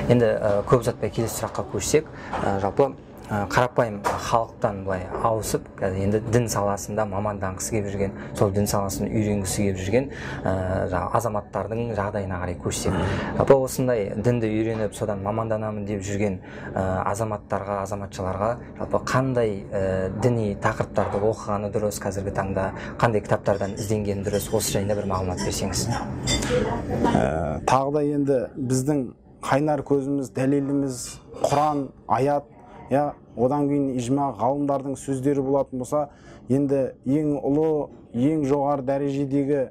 Енді көп ұзатпай келесі сұраққа көшсек, жалпы қарапайым халықтан былай ауысып, енді дін саласында маманданғысы келіп жүрген, сол дін саласын үйренгісі келіп жүрген азаматтардың жағдайына қарай көшсек. Жалпы осындай дінді үйреніп, содан маманданамын деп жүрген азаматтарға, азаматшаларға жалпы қандай діни тақырыптарды оқығаны дұрыс қазіргі таңда, қандай кітаптардан ізденгені дұрыс, осы жайында бір мағлұмат берсеңіз. Тағы да енді біздің қайнар көзіміз, дәлеліміз Құран, аят, я, одан кейін ижма, ғалымдардың сөздері болатын болса, енді ең ұлы, ең жоғары дәрежедегі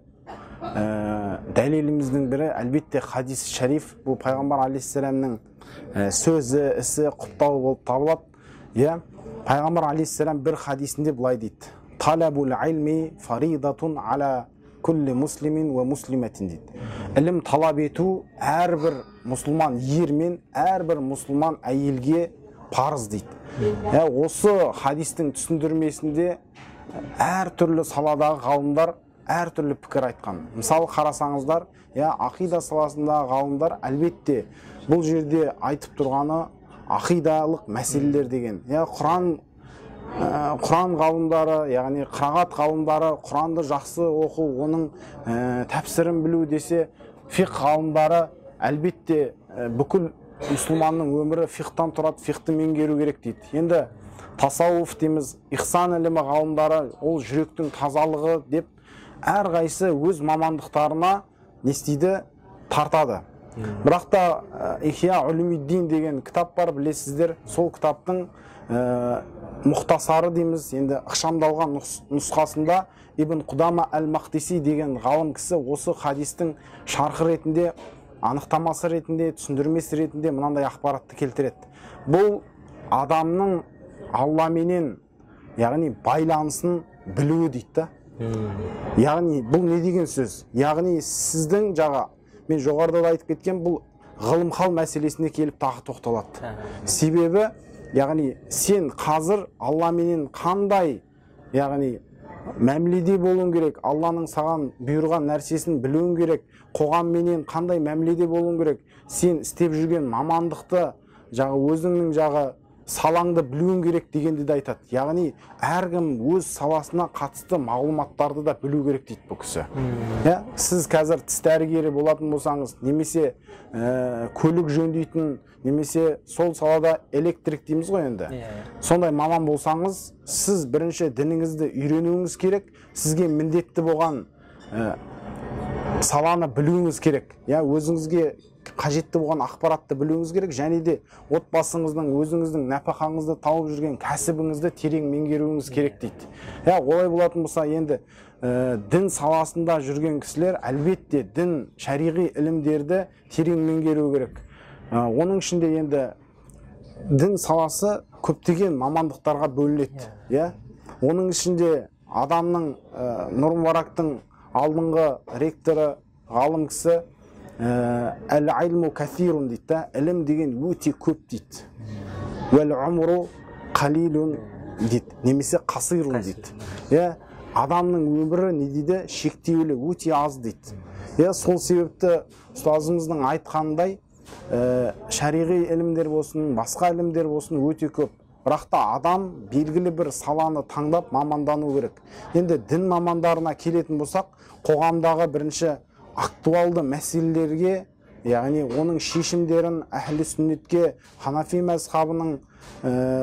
дәлеліміздің бірі әлбетте хадис шариф, бұл пайғамбар алейхиссаламның сөзі, ісі, құптауы болып табылады. Я, пайғамбар алейхиссалам бір хадисінде былай дейді: талабул илми фаридатун ала күлли муслимин уа муслиматин дейді. Ілім талап ету әрбір мұсылман ер мен әрбір мұсылман әйелге парыз дейді. Осы хадистің түсіндірмесінде әртүрлі саладағы ғалымдар әртүрлі пікір айтқан. Мысалы қарасаңыздар, ақида саласындағы ғалымдар әлбетте бұл жерде айтып тұрғаны ақидалық мәселелер деген. Құран ғалымдары, яғни қырағат ғалымдары Құранды жақсы оқу, оның тәпсірін білу десе, фиқх ғалымдары әлбетте бүкіл мұсылманның өмірі фиқхтан тұрады, фиқхты меңгеру керек дейді. Енді тасауф дейміз, ихсан ілімі ғалымдары ол жүректің тазалығы деп әрқайсысы өз мамандықтарына не істейді, тартады. Бірақ та Ихия улумиддин деген кітап бар, білесіздер, сол кітаптың мұхтасары дейміз, енді ықшамдалған нұсқасында Ибн Құдама әл-Мақтиси деген ғалым кісі осы хадистің шархы ретінде, анықтамасы ретінде, түсіндірмесі ретінде мынандай ақпаратты келтіреді. Бұл адамның Алламенен, яғни байланысын білуі дейді да. Яғни бұл не деген сөз? Яғни сіздің жаға, мен жоғарыда да айтып кеткен, бұл ғылым хал мәселесіне келіп тағы тоқталады. Себебі, яғни сен қазір Алламенен қандай, яғни мәміледе болуың керек, Алланың саған бұйырған нәрсесін білуің керек, қоғамменен қандай мәміледе болуың керек, сен істеп жүрген мамандықты, жағы өзіңнің жағы салаңды білуің керек дегенді де айтады. Яғни әркім өз саласына қатысты мағлұматтарды да білу керек дейді бұл кісі. Сіз қазір тіс дәрігері болатын болсаңыз, немесе көлік жөндейтін, немесе сол салада электрик дейміз ғой енді. Сондай маман болсаңыз, сіз бірінші дініңізді үйренуіңіз керек, сізге міндетті болған саланы білуіңіз керек. Өзіңізге қажетті болған ақпаратты білуіңіз керек, және де отбасыңыздың, өзіңіздің нәпақаңызды тауып жүрген кәсібіңізді терең меңгеруіңіз керек дейді. Олай болатын болса, енді дін саласында жүрген кісілер әлбетте дін, шариғи ілімдерді терең меңгеру керек. Оның ішінде енді дін саласы көптеген мамандықтарға бөлінеді. Оның ішінде адамның, Нұр Мүбарактың алдыңғы ректоры, ғалым кісі әл-илму кәсирун дейді да, ілім деген өте көп дейді. Уәл-умру қалилун дейді, немесе қасирун дейді. Адамның өмірі не дейді, шектеулі, өте аз дейді. Сол себепті ұстазымыздың айтқанындай, шариғи ілімдер болсын, басқа ілімдер болсын өте көп. Бірақ та адам белгілі бір саланы таңдап мамандану керек. Енді дін мамандарына келетін болсақ, қоғамдағы бірінші актуалды мәселелерге, яғни оның шешімдерін әхлі сүннетке, ханафи мазхабының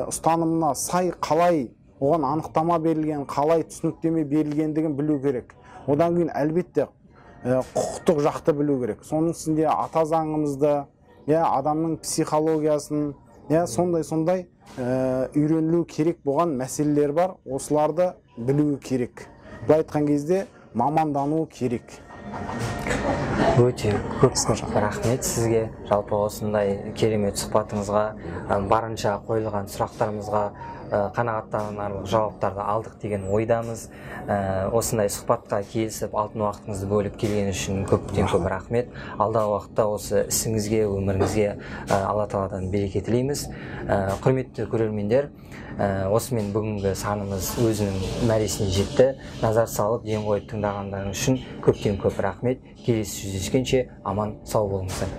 ұстанымына сай қалай оған анықтама берілген, қалай түсініктеме берілгендігін білу керек. Одан кейін әлбетте құқықтық жақты білу керек. Соның ішінде ата заңымызды, адамның психологиясын, сондай-сондай үйренілу керек болған мәселелер бар, осыларды білу керек. Былай айтқан кезде мамандану керек. Өте көп рахмет сізге, жалпы осындай керемет сұхбатыңызға, барынша қойылған сұрақтарымызға қанағаттанарлық жауаптарды алдық деген ойдамыз. Осындай сұхбатқа келісіп, алтын уақытыңызды бөліп келген үшін көптен көп рахмет. Алдағы уақытта осы ісіңізге, өміріңізге Алла тағаладан береке тілейміз. Құрметті көрермендер, осымен бүгінгі санымыз өзінің мәресіне жетті. Назар салып, ден қойып тыңдағандарыңыз үшін көптен көп рахмет. Келесі жүздескенше аман сау болыңыздар.